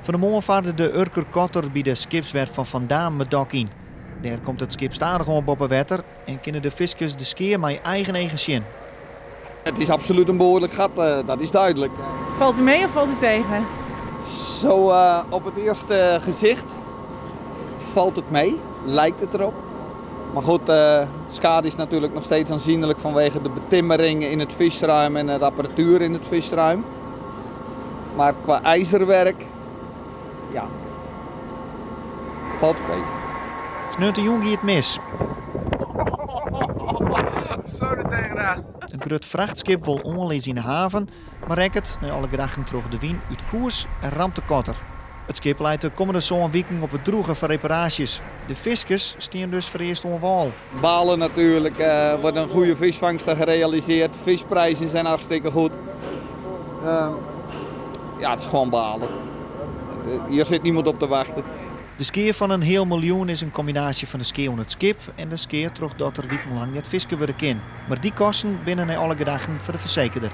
Fan 'e moarn farde de Urker Kotter by de skipswerf fan Van Damen it dok yn. Dêr komt it skip stadichoan boppe wetter en kinne de fiskers de skea mei eigen eagen sjen. Het is absoluut een behoorlijk gat, dat is duidelijk. Valt u mee of valt u tegen? Zo op het eerste gezicht valt het mee, lijkt het erop. Maar goed, de schade is natuurlijk nog steeds aanzienlijk vanwege de betimmering in het visruim en de apparatuur in het visruim. Maar qua ijzerwerk, ja, valt het mee. Sneontejûn gie it mis. Zo er tegenaan. In grut frachtskip wol oanlizze yn de haven, mar rekket, nei alle gedachten troch de wyn, út koers en ramt de kotter. It skip leit de kommende sân wiken op it drûge foar reparaasjes. De fiskers stean dus foarearst oan wâl. Balen natuurlijk, wordt een goede visvangst gerealiseerd. De visprijzen zijn hartstikke goed. Ja, het is gewoon balen. Hier zit niemand op te wachten. De skea fan in heal miljoen is in kombinaasje fan de skea oan it skip en de skea trochdat der wikenlang net fiske wurde kin. Mar dy kosten binne nei alle gedachten foar de fersekerder.